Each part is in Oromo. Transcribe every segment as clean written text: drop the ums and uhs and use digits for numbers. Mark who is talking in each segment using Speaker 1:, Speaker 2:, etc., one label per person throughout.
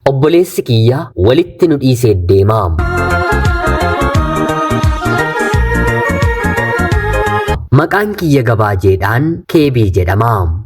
Speaker 1: Obboleessi kiyya walitti nu dhiisee deema. Maqaan kiyya gabaajeedhaan Keebii jedhama.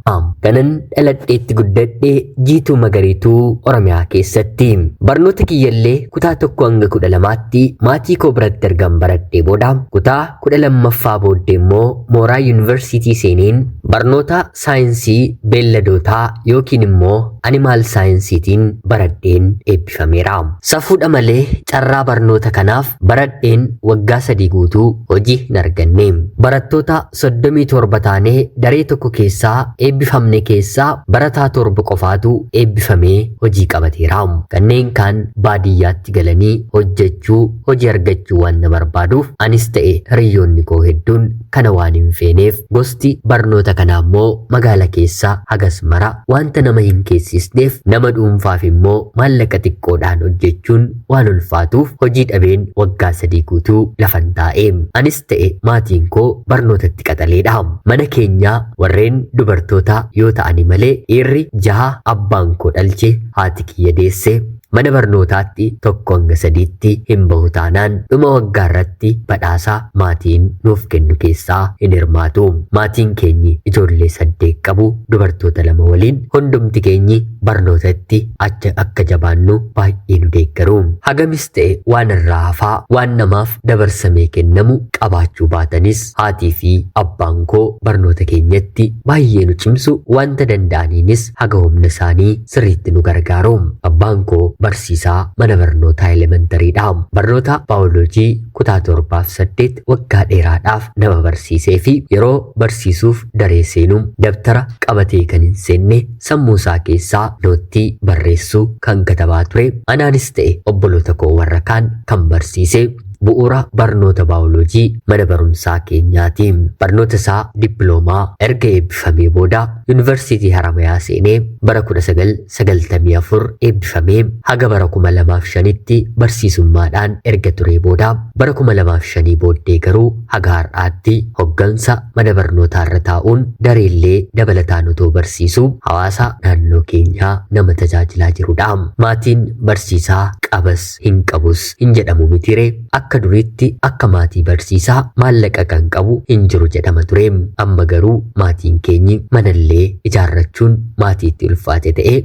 Speaker 1: Kanan dhaladheetti guddadhe Jiituu Magariituu Oromiyaa keessatti. Barnoota kiyyallee kutaa 1 hanga 12tti maatii koo biratti ergan baradhee booda, kutaa 12ffaa booddee immoo mooraa yuunivarsiitii seeneen barnoota saayinsii beelladootaa yookiin immoo animal scienceiitiin baradheen eebbifameera. Safuudha malee carraa barnoota kanaaf baradheen waggaa 3 guutuu hojii hin arganne. Barattoota 37 taanee daree tokko keessaa eebbifamne keessaa barataa torba qofaatu eebbifamee hojii qabateera. Kanneen kaan baadiyyaatti galanii hojjechuu, hojii argachuu waan na barbaaduuf, anis ta'e hiriyoonni koo hedduun kana waan hin feeneef, gosti barnoota kanaa immoo magaala keessaa hagas mara wanta nama hin keessisneef, nama dhuunfaaf immoo maallaqa xiqqoodhaan hojjechuun waan ulfaatuuf, hojii dhabeen waggaa 3 guutuu lafan taa'e. Anis ta'e maatiin koo barnootatti qaxaleedha. Mana keenyaa warreen dubartoota yoo ta'ani malee dhiirri jaha abbaan koo dhalche, haati kiyya deesse, mana barnootaatti 1 hanga 3tti hin bahu taanaan dhuma waggaa irratti badhaasa maatiin nuuf kennu keessaa hin hirmaatu. Maatiin keenyi ijoollee saddeet qabu, dubartoota lama waliin. Hundumti keenyi barnootatti acha akka jabaannu baay'ee nu deeggaru. Hagamis ta'e waan irraa hafaa, waan namaaf dabarsamee kennamu qabaachuu baatanis, haatii fi abbaan koo barnoota keenyatti baay'ee nu cimsu, wanta danda'aniinis haga humna isaanii sirriitti nu gargaaru. Abbaan koo barsiisaa mana barnootaa elementarydha. Barnoota baayoloojii kutaa torbaaf saddeet waggaa dheeraadhaaf nama barsiisee fi yeroo barsiisuuf daree seenuu dabtara qabatee kan hin seenne, sammuu isaa keessaa note barreessuu kan katabaa ture, anaanis ta'e obboloota koo warra kaan kan barsiise bu'uura barnoota baayoloojii mana barumsaa keenyaati. Barnoota isaa dippiloomaa erga eebbifamee booda Yuunivarsiitii Haramayaa seenee bara 1994 eebbifamee haga bara 2005tti barsiisummaadhaan erga turee booda, bara 2005 booddee garuu haga har'aatti hoggansa mana barnootaa irra taa'uun dareellee dabalataan otoo barsiisuu hawaasa naannoo keenyaa nama tajaajilaa jirudha. Maatiin barsiisaa qabas hin qabus hin jedhamu mitire. Akka duriitti akka maatii barsiisaa maallaqa kan qabu hin jiru jedhama ture. Amma garuu maatiin keenyi manallee ijaarrachuun maatiitti ulfaate ta'ee,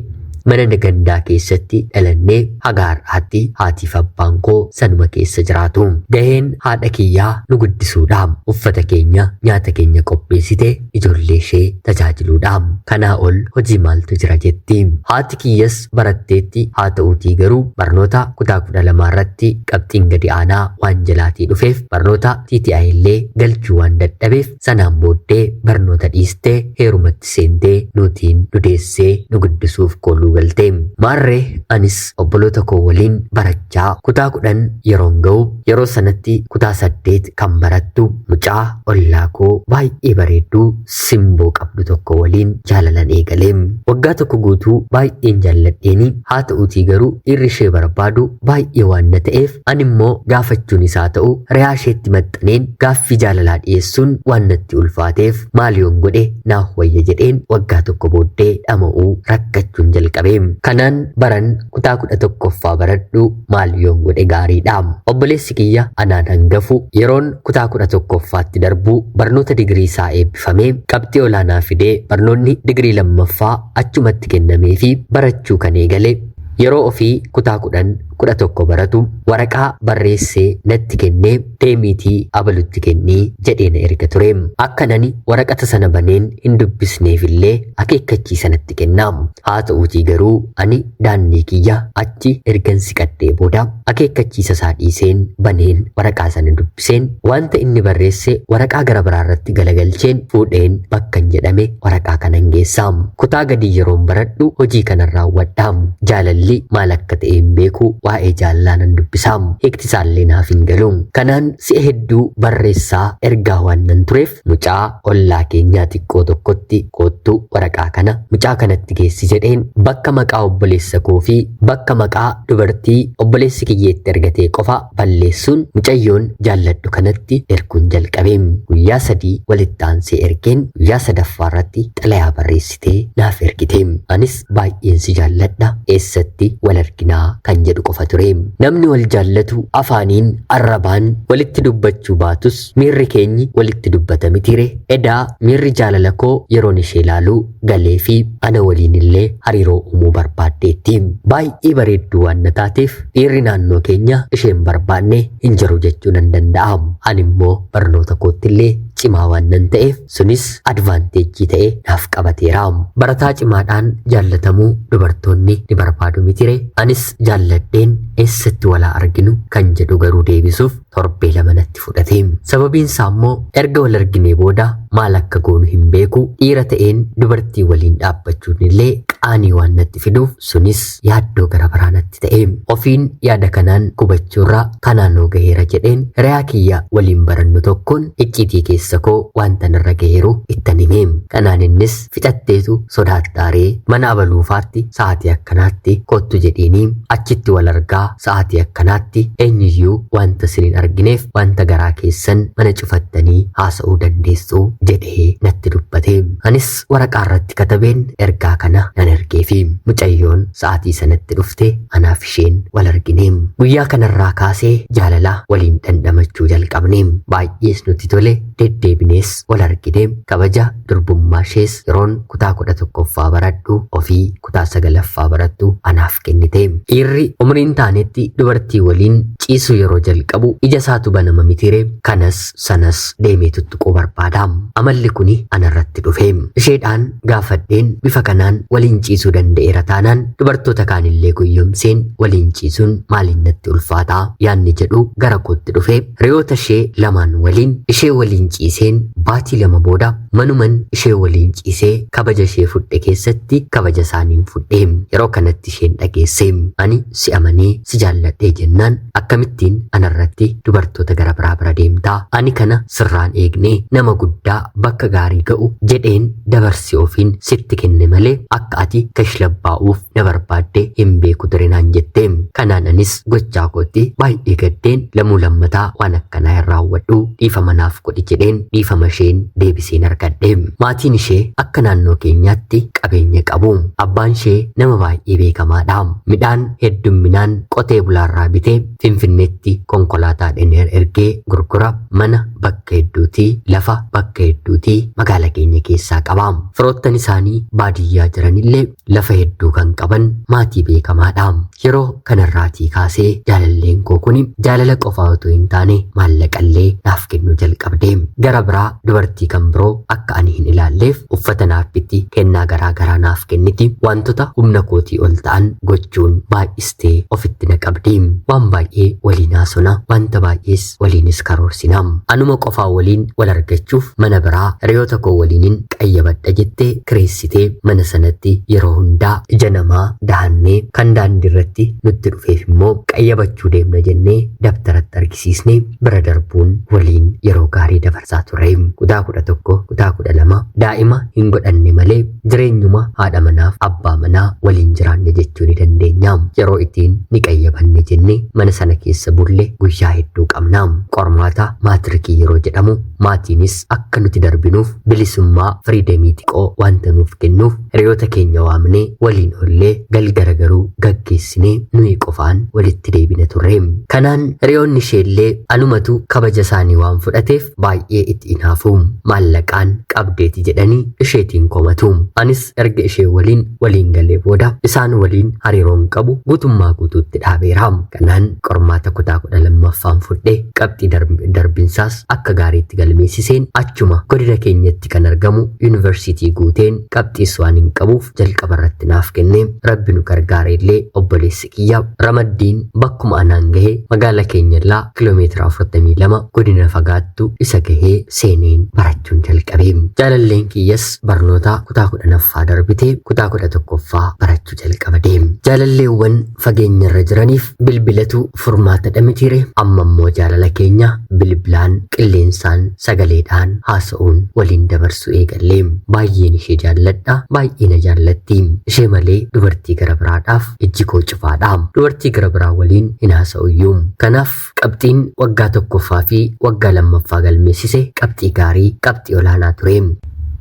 Speaker 1: mana gandaa keessatti dhalannee haga har'aatti haatiif abbaan koo sanuma keessa jiraatu. Gaheen haadha kiyyaa nu guddisuudha. Uffata keenya, nyaata keenya qopheessite ijoollee ishee tajaajiluudha. Kanaa ol hojii maaltu jira jetti. Haati kiyyas baratteetti, haa ta'uutii garuu barnoota kutaa 12 irratti qabxiin gadi aanaa waan jalaatii dhufeef, barnoota TTI illee galchuu waan dadhabeef, sanaan booddee barnoota dhiistee heerumatti seentee nutiin nu deessee nu guddisuuf kooluu galte. Maarree anis obboloota koo waliin barachaa kutaa 10 yeroon ga'u, yeroo sanatti kutaa saddeet kan barattu mucaa ollaa koo baay'ee bareedduu simboo qabdu tokko waliin jaalalan eegale. Waggaa tokko guutuu baay'een jaalladheeni, haa ta'uutii garuu dhiirri ishee barbaadu baay'ee waan na ta'eef, ani immoo gaafachuun isaa ta'u re'aa isheetti maxxaneen gaaffii jaalalaa dhiyeessuun waan natti ulfaateef, maal yoon godhe naaf wayya jedheen waggaa tokko booddee dhama'uu rakkachuun jalqabe. Kanaan baran kutaa 11ffaa baradhu maal yoon godhe gaariidha? Obboleessi kiyya anaan hangafu yeroon kutaa 11ffaatti darbu barnoota digirii isaa eebbifamee qabxii olaanaa fidee, barnoonni digirii lammaffaa achumatti kennamee fi barachuu kan eegale, yeroo ofii kutaa 10 11 baratu waraqaa barreessee natti kennee, "Deemiitii abalutti kennii" jedhee na erga ture. Akka nani waraqata sana baneen hin dubbisneefillee akeekkachiisa natti kenna. Haa ta'uutii garuu ani daandii kiyya achi ergan siqadhee booda akeekkachiisa isaa dhiiseen baneen waraqaa sana dubbiseen, wanta inni barreesse waraqaa gara biraa irratti galagalcheen fuudheen bakkan jedhame waraqaa kanan geessa. Kutaa gadii yeroon baradhu hojii kanan raawwadha. Jaalalli maal akka ta'e hin beeku, waa'ee jaalalaa nan dubbisa. Hiikti isaallee naaf hin galu. Kanaan si'a hedduu barreessaa ergaa waan nan tureef, mucaa ollaa keenyaa xiqqoo tokkotti, "Koottu, waraqaa kana mucaa kanatti geessi" jedheen, bakka maqaa obboleessa koo fi bakka maqaa dubartii obboleessi kiyyeetti ergatee qofa balleessuun mucayyoon jaalladhu kanatti erguun jalqabe. Guyyaa 3 walitti aansee ergeen, guyyaa sadaffaa irratti xalayaa barreessitee naaf ergite. Anis baay'een si jaalladha. Eessatti kanatti wal arginaa kan jedhu qofa ture. Namni wal jaallatu afaaniin arrabaan walitti dubbachuu baatus miirri keenyi walitti dubbata mitiire. Edaa miirri jaalala koo yeroon ishee ilaalu galee fi ana waliin illee hariiroo uumuu barbaaddeetti. Baay'ee bareedduu waan na taateef dhiirri naannoo keenya isheen barbaanne hin jiru jechuu nan danda'a. Ani immoo barnoota kootti illee cimaa waan nan ta'eef sunis advaanteejjii ta'e naaf qabateera. Barataa cimaadhaan jaallatamuu dubartoonni ni barbaadu mitire. Anis jaalladheen eessatti walaa arginu kan jedhu garuu deebisuuf torbee 2 natti fudhate. Sababiin isaa immoo erga wal arginee booda maal akka goonu hin beeku, dhiira ta'een dubartii waliin dhaabbachuun illee qaanii waan natti fiduuf sunis yaaddoo gara biraa natti ta'e. Ofiin yaada kanaan gubachuurraa kanaanoo gaheera jedheen hiriyaa kiyya waliin barannu tokkoon icciitii keessa koo wanta narra gaheeru ittan hime. Kanaan innis fixatteetu sodaattaaree mana abaluufaatti sa'aatii akkanaatti kottu jedhiinii achitti wal argaa, sa'aatii akkanaatti eenyuyyuu wanta isin hin argineef wanta garaa keessan mana cufattanii haasa'uu dandeessu jedhee natti dubbate. Anis waraqaa irratti katabeen ergaa kana nan ergeefi. Mucayyoon sa'aatii sanatti dhufte, anaaf isheen wal argine. Guyyaa kanarraa kaasee jaalala waliin dhandhamachuu jalqabne. Baay'ees nutti tole, deddeebinees wal argine. Kabaja durbummaa ishees yeroon kutaa 11ffaa baradhu ofii kutaa 9ffaa barattu anaaf kennite. Dhiirri umriin taanetti dubartii waliin ciisuu yeroo jalqabu ija isaatu banama mitire, kanas sanas deemee tuttuquu barbaada. Amalli kuni anarratti dhufe. Isheedhaan gaafadheen bifa kanaan waliin ciisuu danda'eera taanaan dubartoota kaanillee guyyoomseen waliin ciisuun maaliin natti ulfaata yaanni jedhu gara kootti dhufe. Hiriyoota ishee lamaan waliin ishee waliin ciiseen baatii 2 booda manuman ishee waliin ciisee kabaja ishee fudhe keessatti kabaja isaaniin fudhe. Yeroo kanatti isheen dhageesse, ani si amanee si jaalladhee jennaan akkamittiin anarratti dubartoota gara biraa bira deemtaa? Ani kana sirraan eegne, nama guddaa bakka gaarii ga'u jedheen dabarsee ofiin sitti kenne malee akka ati kashlabbaa'uuf na barbaadde hin beeku ture naan jette. Kanaan anis gochaa kootti baay'ee gaddeen lamuu lammataa waan akkanaa hin raawwadhu, dhiifama naaf godhi jedheen dhiifama isheen deebiseen argadhe. Maatiin ishee akka naannoo keenyaatti qabeenya qabu. Abbaan ishee nama baay'ee beekamaadha. Midhaan heddumminaan qotee bulaarraa bitee Finfinneetti konkolaataadhaan ergee gurgura. Mana bakka hedduutii, lafa bakka hedduutii magaala keenya keessaa qaba. Firoottan isaanii baadiyyaa jiranillee lafa hedduu kan qaban maatii beekamaadha. Yeroo kanarraatii kaasee jaalalleen koo kun jaalala qofaa otoo hin taane maallaqallee naaf kennuu jalqabde. Gara biraa dubartii kan biroo akka ani hin ilaalleef uffata naaf bitti, kennaa garaa garaa naaf kenniti. Wantoota humna kootii ol ta'an gochuun baay'istee ofitti na qabdi. Waan baay'ee waliin haasona, wanta baay'ees waliinis karoorsina. Anuma qofaa waliin wal argachuuf mana biraa hiriyoota koo waliinin qayyabadha jettee kireessitee mana sanatti yeroo hundaa ija namaa dahannee kan daandii irratti nutti dhufeef immoo qayyabachuu deemna jennee dabtaratti argisiisnee bira darbuun waliin yeroo gaarii dabarsaa turre. Kutaa 11, kutaa 12 daa'ima hin godhanne malee jireenyuma haadha manaaf abbaa manaa waliin jiraanne jechuu ni dandeenya. Yeroo ittiin ni qayyabanne jennee mana sana keessa bulle guyyaa hedduu qabna. Qormaata maatirikii yeroo jedhamu maatiinis akka nuti darbinuuf bilisummaa firiidemii xiqqoo wanta nuuf kennuuf hiriyoota keenya waamnee waliin ollee galgala garuu gaggeessinee nuyi qofaan walitti deebina turre. Kanaan hiriyoonni isheellee anumatu kabaja isaanii waan fudhateef baay'ee itti inaafu. Maallaqaan qabdeeti jedhanii isheetiin komatu. Anis erga ishee waliin waliin galee booda isaan waliin hariiroon qabu guutummaa guutuutti dhaabeera. Kanaan qormaata kutaa 12ffaan fudhee qabxii darbinsaas akka gaariitti galmeessiseen achuma godina keenyatti kan argamu yuunivarsiitii guuteen qabxiis waan hin qabuuf jalqaba irratti naaf kenne. Rabbi nu gargaare illee obboleessi kiyya ramaddiin bakkuma anaan gahee magaala keenyallaa kiiloomeetira 42 godina fagaattu isa gahee seeneen barachuun jalqabe. Jaalalleen kiyyas barnoota kutaa 10ffaa darbitee kutaa 11ffaa barachuu jalqabde. Jaalalleewwan fageenyarra jiraniif bilbilatu furmaata dhamitiire. Amma immoo jaalala keenya bilbilaan, qilleensaan, sagaleedhaan haasa'uun waliin dabarsuu eegalle. Baay'een ishee jaalladha, baay'ee na jaallatti. Ishee malee dubartii gara biraadhaaf ijji koo cufaadha. Dubartii gara biraa waliin hin haasa'uyyuu. Kanaaf qabxiin waggaa 1ffaa fi waggaa 2ffaa galmeessise qabxii gaarii, qabxii olaanaa ture.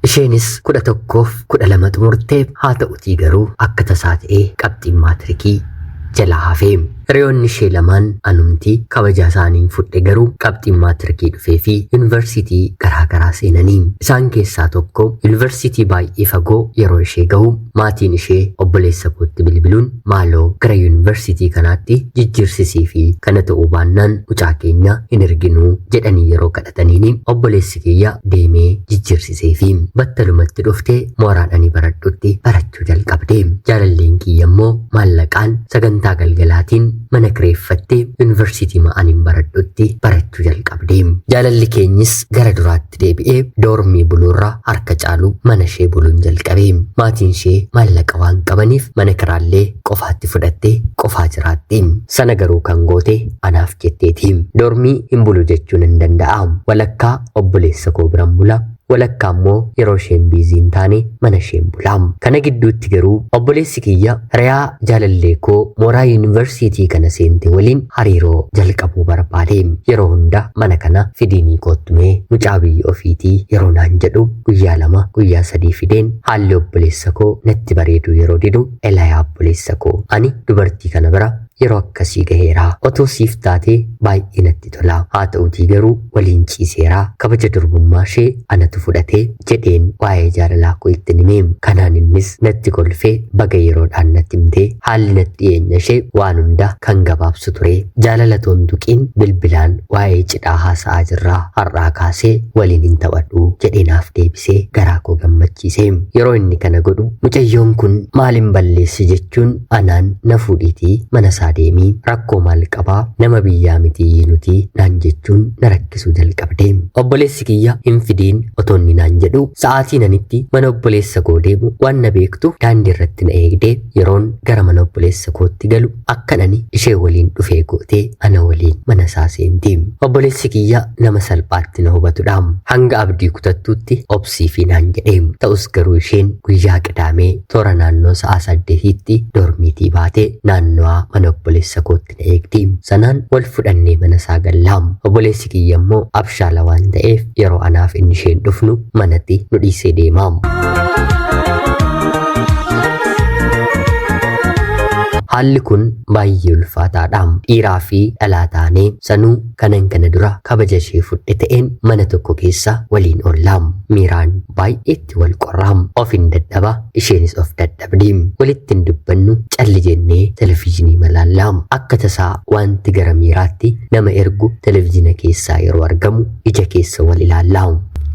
Speaker 1: Isheenis 11f 12 xumurtee, haa ta'utii garuu akka tasaa ta'ee qabxiin maatirikii jalaa hafe. Hiriyoonni ishee lamaan anumti kabaja isaaniin fudhe, garuu qabxiin maatirikii dhufee fi yuunivarsiitii garaa garaa seenanii. Isaan keessaa tokko yuunivarsiitii baay'ee fagoo yeroo ishee gahu, maatiin ishee obboleessa kootti bilbiluun, "Maaloo gara yuunivarsiitii kanaatti jijjiirsisii fi kana ta'uu baannaan mucaa keenya hin erginuu," jedhanii yeroo kadhataniini, obboleessi kiyya deemee jijjiirsisee fi battalumatti dhuftee mooraan ani baradhutti barachuu jalqabde. Jaalalleen kiyya immoo maallaqaan sagantaa galgalaatiin mana kireeffattee yuunivarsiitii ma'aniin baradhutti barachuu jalqabde. Jaalalli keenyis gara duraatti deebi'ee doormii buluurraa harka caalu mana ishee buluun jalqabe. Maatiin ishee maallaqa waan qabaniif mana kiraallee qofaatti fudhattee qofaa jiraatti. Sana garuu kan goote anaaf jetteeti. Doormii hin bulu jechuun hin danda'a. Walakkaa obboleessa koo biran bula, walakkaa immoo yeroo isheen busy hin taane mana isheen bula. Kana gidduutti garuu obboleessi kiyya hiriyaa jaalallee koo mooraa yuunivarsiitii kana seente waliin hariiroo jalqabuu barbaade. Yeroo hunda mana kana fidiinii koottumee mucaa biyya ofiitii yeroo naan jedhu, guyyaa 2, guyyaa 3 fideen, haalli obboleessa koo natti bareedu yeroo didu, "Elayaa obboleessa koo, ani dubartii kana bira yeroo akkasii gaheera. Otoo siif taatee baay'ee natti tola. Haa ta'utii garuu waliin ciiseera. Kabaja durbummaa ishee anatu fudhatee," jedheen waa'ee jaalalaa koo itti himee. Kanaan innis natti kolfee, "Baga yeroodhaan natti himtee, haalli natti dhiyeenya ishee waan hunda kan gabaabsu ture. Jaalala toon tuqiin bilbilaan waa'ee cidhaa haasa'aa jirraa, har'aa kaasee waliin hin taphadhu," jedhee naaf deebisee garaa koo gammachiise. Yeroo inni kana godhu, mucayyoon kun maalin balleesse jechuun, "Anaan na fuudhiitii mana isaa deemii, rakkoo maal qabaa, nama biyyaa mitii nuti," naan jechuun na rakkisuu jalqabde. Obboleessi kiyya hin fidiin otoo inni naan jedhu, sa'aatii nanitti mana obboleessa koo deemu waan na beektuuf daandii irratti na eegdee, yeroon gara mana obboleessa kootti galu akkan ani ishee waliin dhufee gootee ana waliin mana isaa seenti. Obboleessi kiyya nama salphaatti na hubatudha. Hanga abdii kutattuutti obsii fi naan jedhe. Ta'us garuu isheen guyyaa Qidaamee toora naannoo sa'a 8tti doormiitii baatee naannawaa mana obboleessa kootti na eegdi. Sanaan wal fudhannee mana isaa gallaa. Obboleessi kiyya immoo abshaala waan ta'eef yeroo anaaf inni isheen dhufnu manatti nu dhiisee deema. Haalli kun baay'ee ulfaataadha. Dhiiraa fi dhalaa taanee, sanuu kanan kana dura kabaja ishee fudhe ta'een mana tokko keessa waliin oollaa. Miiraan baay'eetti wal qorraa. Of hin dadhaba, isheenis of dadhabdi. Walitti hin dubbannu, calli jennee televizyiinii malaallaa. Akka tasaa wanti gara miiraatti nama ergu televizyiina keessaa yeroo argamu ija keessa wal ilaallaa.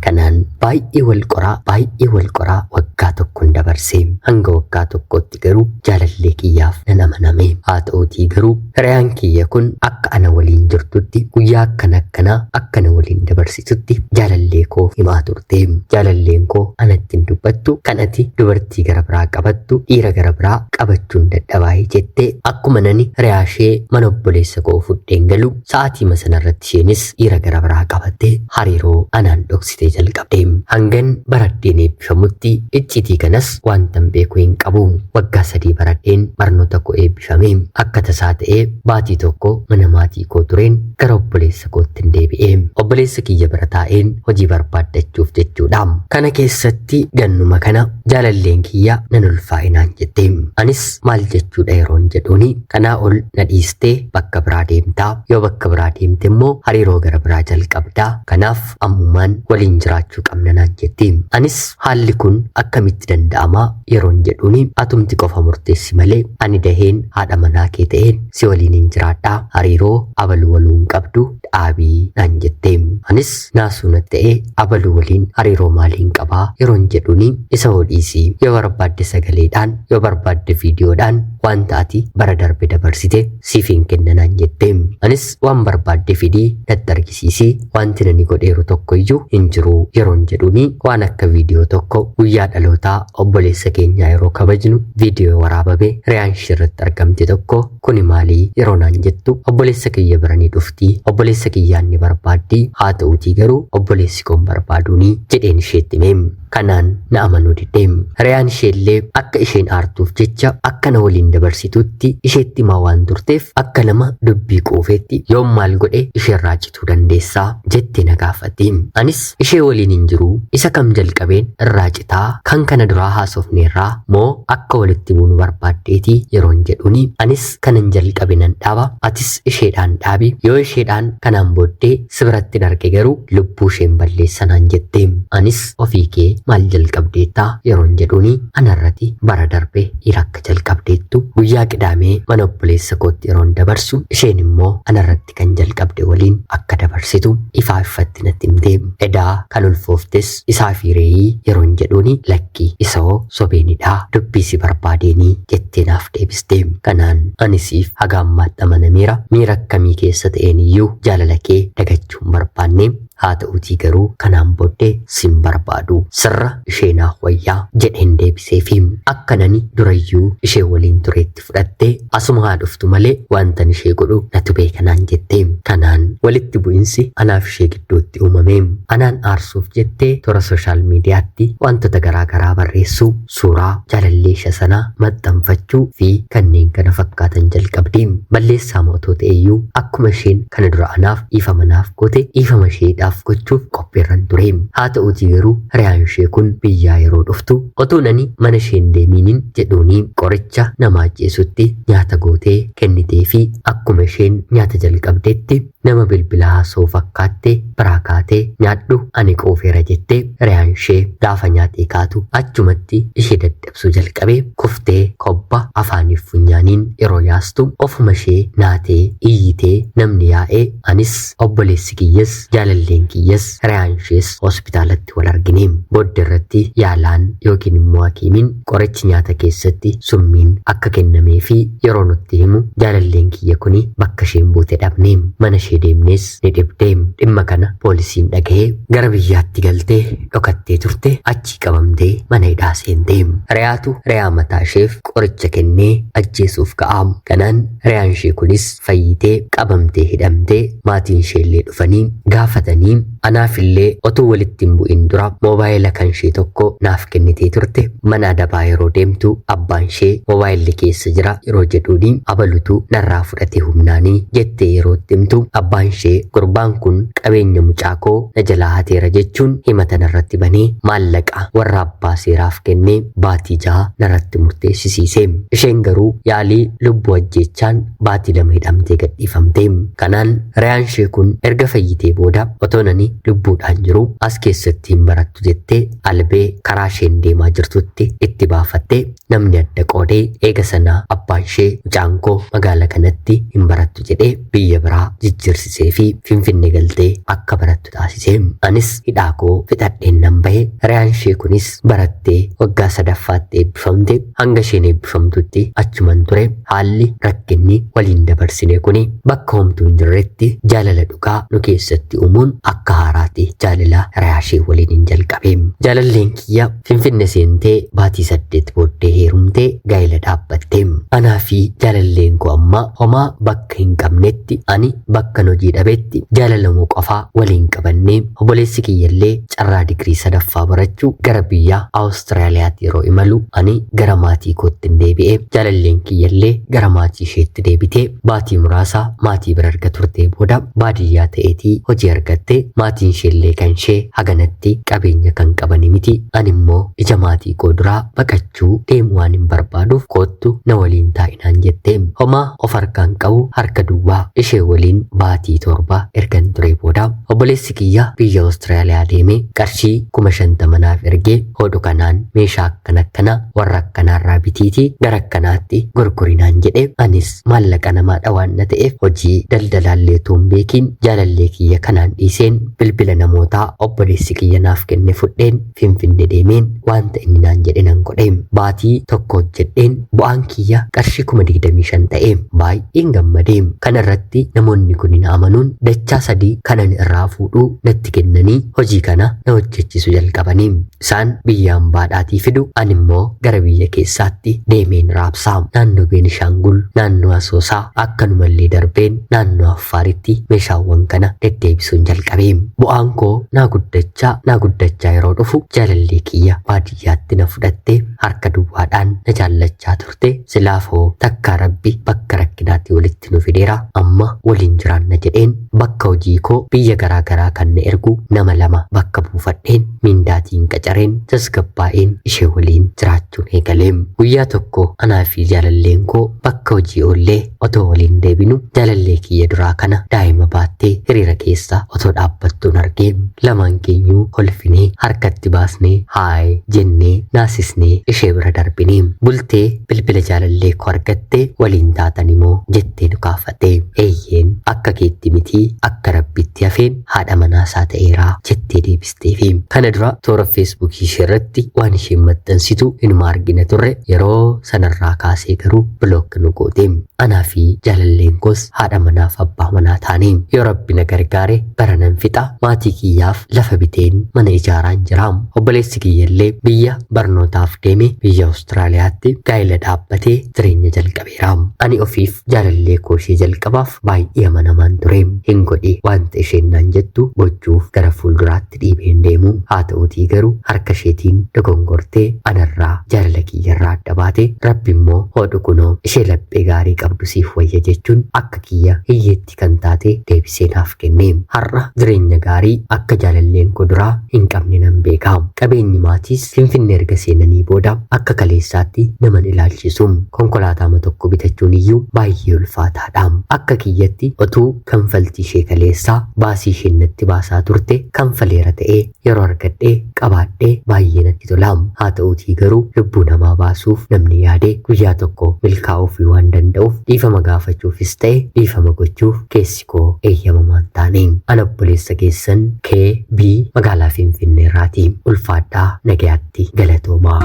Speaker 1: Kanaan baay'ee wal qoraa, baay'ee wal qoraa waggaa tokkoon dabarse. Hanga waggaa tokkootti garuu jaalallee kiyyaaf nan amaname. Haa ta'uutii garuu hiriyaan kiyya kun akka ana waliin jirtutti, guyyaa akkana akkanaa akkana waliin dabarsitutti jaalallee koo himaa turte. Jaalalleen koo anatti hin dubbattu, kan ati dubartii gara biraa qabattu dhiira gara biraa qabachuun dadhabaayee jettee, akkuma nani hiriyaa ishee mana obboleessa koo fudheen galu, sa'aatii sanarratti isheenis dhiira gara biraa qabattee hariiroo anaan dhoksitee jalqabde. Hangan baradheen eebbifamutti iccitii kanas wantan beeku hin qabu. Waggaa 3 baradheen barnoota koo eebbifame. Akka tasaa ta'ee baatii tokko mana maatii koo tureen gara obboleessa kootti hin deebi'e. Obboleessa kiyya bira taa'een hojii barbaaddachuuf jechuudha. Kana keessatti gannuma kana jaalalleen kiyya nan ulfaa'inaan jette. Anis maal jechuudha yeroon jedhuuni, kanaa ol na dhiistee bakka biraa deemtaa, yoo bakka biraa deemte immoo hariiroo gara biraa jalqabdaa, kanaaf ammumaan waliin jiraachuu qabna naan jetti. Anis haalli kun akkamitti danda'amaa yeroon jedhuuni, atumti qofa murteessi malee ani daheen haadha manaa kee ta'een si waliin hin jiraadhaa, hariiroo abaluu waluun qabdu dhaabii naan jette. Anis naasuu na ta'ee, abaluu waliin hariiroo maaliin qabaa yeroon jedhuuni, isa hodhiisii, yoo barbaadde sagaleedhaan, yoo barbaadde viidiyoodhaan wanta ati bara darbe dabarsite siif hin kenna naan jette. Anis waan barbaadde fidii natti argisiisii, wanti nani godheeru tokko iyyuu hin jiru yeroon jedhuuni, waan akka viidiyoo tokko guyyaa dhalootaa obboleessa keenyaa yeroo kabajnu viidiyoo waraabame hiriyaan ishee irratti argamte tokko, kuni maalii yeroo naan jettu, obboleessa kiyya bira ni dhufti, obboleessa kiyyaan ni barbaaddi, haa ta'uutii garuu obboleessi koon barbaaduuni jedheen isheetti hime. Kanaan na amanuu didde. Hiriyaan isheellee akka isheen aartuuf jecha akka na waliin dabarsitutti isheetti himaa waan turteef akka nama dubbii quufeetti yoom maal godhe isheerraa cituu dandeessaa jettee na gaafatti. Anis ishee waliin hin jiru, isa kam jalqabeen irraa citaa, kan kana duraa haasofneerraa moo akka walitti buunu barbaaddeeti yeroon jedhuuni, anis kanan jalqabe nan dhaaba, atis isheedhaan dhaabi, yoo isheedhaan kanaan booddee si biratti hin arge garuu lubbuu isheen balleessanaan jette. Anis ofii kee maal jalqabdeettaa yeroon jedhuuni, anarrati bara darbe dhiira akka jalqabdeettu guyyaa Qidaamee mana obboleessa kootti yeroon dabarsu isheen immoo anarratti kan jalqabde waliin akka dabarsitu ifaa ifatti natti himte. Edaa kan ulfooftes isaa fi reeyii yeroon jedhuuni, lakki isoo sobeenidha, dubbii si barbaadeenii jettee naaf deebiste. Kanaan anisiif haga ammaatti amanameera, miira akkamii keessa ta'een iyyuu jaalala kee dagachuu hin barbaanne, haa ta'uutii garuu kanaan booddee sin barbaadu, sirra ishee naaf wayyaa jedheen deebiseefi. Akka nani durayyuu ishee waliin tureetti fudhattee asuma haa dhuftu malee wantan ishee godhu natu beekanaan jette. Kanaan walitti bu'insi anaaf ishee gidduutti uumame. Anaan aarsuuf jettee toora sooshaal miidiyaatti wantoota garaa garaa barreessuu, suuraa jaalallee ishee sanaa maxxanfachuu fi kanneen kana fakkaatan jalqabde. Balleessaa mootoo ta'eyyuu akkuma isheen kana dura anaaf dhiifama naaf goote dhiifama isheedhaaf gochuuf qophiirran ture. Haa ta'uutii garuu hiriyaan ishee kun biyyaa yeroo dhuftu otoo nani mana isheen deemiinin jedhuuni qoricha nama ajjeesutti nyaata gootee kennitee fi akkuma isheen nyaata jalqabdetti nama bilbila haasa'u fakkaatte biraa kaatee nyaadhu ani quufeera jettee, hiriyaan ishee gaafa nyaatee kaatu achumatti ishee dadhabsuu jalqabee, kuftee kobba afaaniif funyaaniin yeroo yaastu ofuma ishee naatee iyyitee, namni yaa'ee, anis obboleessi kiyyas jaalalleen kiyyas hiriyaan ishees hospitaalatti wal argine. Booddee irratti yaalaan yookiin immoo hakiimiin qorichi nyaata keessatti summiin akka kennamee fi yeroo nutti himu jaalalleen kiyya kuni bakka isheen buute dhabne, mana ishee deemnees ni dhibde. Dhimma kana poolisiin dhagahee gara biyyaatti galtee dhokattee turte, achii qabamtee mana hidhaa seente. Hiriyaatu hiriyaa mataa isheef qoricha kennee ajjeesuuf ka'a. Kanaan hiriyaan ishee kunis fayyitee qabamtee hidhamtee, maatiin isheellee dhufanii gaafatanii, anaafillee otuu walitti hin bu'in dura moobaayila kan ishee tokko naaf kennitee turte. Mana adabaa yeroo deemtu abbaan ishee moobaayilli keessa jira yeroo jedhuuni abalutu narraa fudhate humnaanii jettee yeroo itti himtu, abbaan ishee gurbaan kun qabeenya mucaa koo na jalaa hateera jechuun himata narratti banee maallaqa warra abbaa seeraaf kennee baatii 6 narratti murteessisiise. Isheen garuu yaalii lubbuu ajjeechaan baatii 2 hidhamtee gadhiifamte. Kanaan hiriyaan ishee kun erga fayyitee booda otoo nani lubbuudhaan jiru as keessatti hin barattu jettee albee karaa isheen deemaa jirtutti itti baafattee namni adda qoodee, eega sanaa abbaan ishee mucaan koo magaala kanatti hin barattu jedhee biyya biraa jijjiirsisee fi Finfinne galtee akka barattu taasise. Anis hidhaa koo fixadheen nan bahe. Hiriyaan ishee kunis barattee waggaa sadaffaatti eebbifamte. Hanga isheen eebbifamtutti achuman ture. Haalli rakkinni waliin dabarsine kuni bakka homtuu hin jirretti jaalala dhugaa nu keessatti uumuun akka haaraatti jaalala hiriyaa ishee waliin hin jalqabe. Jaalalleen kiyya Finfinne seentee baatii 8 booddee heerumtee gaa'ela dhaabbatte. Anaa fi jaalalleen koo amma homaa bakka hin qabnetti, ani bakka hojii dhabetti jaalalamuu qofaa waliin qabannee, obboleessi kiyyallee carraa digirii sadaffaa barachuu gara biyya Awustiraaliyaatti yeroo imalu ani gara maatii kootti hin deebi'e. Jaalalleen kiyyallee gara maatii isheetti deebitee baatii muraasa maatii bira erga turtee booda baadiyyaa ta'eetii hojii argatte. Maatiin isheellee kan ishee haganatti qabeenya kan qabani miti. Ani immoo ija maatii koo duraa baqachuu deemuu waan hin barbaaduuf koottu na waliin taa'inaan jette. Homaa of harkaan qabu, harka duwwaa ishee waliin baatii 7 ergan ture booda obboleessi kiyya biyya Awustiraaliyaa deemee qarshii 50,000 naaf ergee, hodhu kanaan meeshaa akkana akkana warra akkanaarraa bitiitii gara akkanaatti gurgurinaan jedhe. Anis maallaqa namaadha waan na ta'eef hojii daldalaallee utuu hin beekiin jaalallee kiyya kanaan dhiiseen bilbila namootaa obboleessi kiyya naaf kenne fudheen Finfinne deemeen wanta inni naan jedhe nan godhe. Baatii tokko hojjedheen bu'aan kiyya qarshii 25,000 ta'e. Baay'een gammade. Kana irratti namoonni kun na amanuun dachaa sadii kanan irraa fuudhuu natti kennanii hojii kana na hojjechiisu jalqabanii. Isaan biyya hambaadhaatii fidu, ani immoo gara biyya keessaatti deemeen raabsaa. Naannoo Beenishaangul, naannoo Asoosaa, akkanumallee darbeen naannoo Affaaritti meeshaawwan kana deddeebisuun jalqabe. Bu'aan koo naa guddachaa naa guddachaa yeroo dhufu jaalallee kiyya baadiyyaatti na fudhattee harka duwwaadhaan na jaallachaa turte silaafoo takkaa rabbi bakka rakkinaatti walitti nu fideera amma waliin jiraanna jedheen bakka hojii koo biyya garaa garaa kan na ergu nama lama bakka buufadheen miindaatiin qacareen tasgabbaa'een ishee waliin jiraachuun eegaleem. Guyyaa tokko anaa fi jaalalleen koo bakka hojii oollee otoo waliin deebinu jaalallee kiyya duraa kana daa'ima baattee hiriira keessa otoo dhaabbattuun argee lamaan keenyuu kolfinee harkatti baasnee haay jennee naasisnee ishee bira darbinee bultee bilbila jaalallee koo argattee waliin taatan immoo jettee nu gaafate. Eeyyeen akka keetti mitii akka rabbitti hafeen haadha manaasaa ta'eeraa jettee deebisteefi. Kana dura toora feesbuukii ishee irratti waan isheen maxxansitu inuma argina turre yeroo sanarraa kaasee garuu bilook nu goote. Anaa fi jaalalleen koos haadha manaaf abbaa manaa taane. Yoo rabbi na gargaare bara nan fixa maatii kiyyaaf lafa biteen mana ijaaraan jira. Obboleessi kiyyallee biyya barnootaaf deeme biyya Awustiraaliyaatti gaa'ela dhaabbatee jireenya jalqabeera. Ani ofiif jaalallee koo ishee jalqabaaf baay'ee amanamaan ture. Hin godhi wanta isheen naan jettu gochuuf gara fuulduraatti dhiibeen deemu. Haa ta'uutii garuu harka isheetiin dogongortee anarraa jaalala kiyyarraa adda baate rabbi immoo hodhu kunoo ishee laphee gaarii qabdu siif wayya jechuun akka kiyya hiyyeetti kan taate deebisee naaf kenne. Har'a jireenya gaarii akka jaalalleen koo duraa hin qabne nan beeka. Qabeenyi maatiis Finfinnee erga seenanii booda akka kaleessaatti naman ilaalchisu. Konkolaataama tokko bitachuun iyyuu baay'ee ulfaataadha. Akka kiyyatti otuu kanfaltii ishee kaleessaa baasii isheen natti baasaa turte kanfaleera ta'ee yeroo argadhee qabaadhee baay'ee natti tola. Haa ta'uutii garuu lubbuu namaa baasuuf namni yaade guyyaa tokko milkaa'uuf waan danda'uuf dhiifama gaafachuufis ta'e dhiifama gochuuf keessi koo eeyyamamaa hin taane. Ana obboleessa keessan KB magaalaa Finfinneerraati. Ulfaadhaa nagayaatti galatoomaa.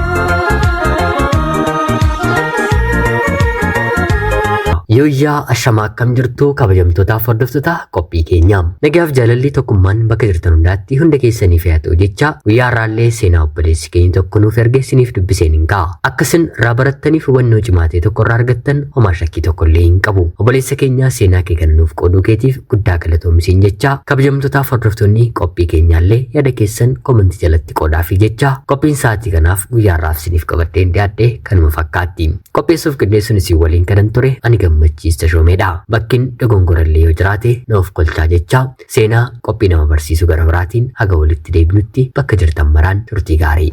Speaker 1: Yooyyaa ashamaa akkam jirtu kabajamtootaaf hordoftoota qophii keenya. Nagaaf jaalalli tokkummaan bakka jirtan hundaatti hunda keessaniif haa ta'u jecha guyyaa har'aallee seenaa obboleessi keenya tokko nuuf erge isiniif dubbiseen hin ka'a. Akka isin irraa barattaniif hubannoo cimaa ta'e tokko irraa argattan homaa shakkii tokko illee hin qabu. Obboleessa keenya seenaa kee kana nuuf qooduu keetiif guddaa galatoomi siin jecha kabajamtootaaf hordoftoonni qophii keenyaallee yaada keessan komentii jalatti qoodaafi jecha qophiin sa'aatii kanaaf guyyaa har'aaf isiniif qabadheen dhiyaadhe kanuma fakkaatti. Qopheessuuf qindeessuun isin waliin kanan ture ani Gammachiis Tashoomeedha. Bakkin dogongorallee yoo jiraate na of kolchaa jecha seenaa qophii nama barsiisu gara biraatiin haga walitti deebinutti bakka jirtan maraan turtii gaarii.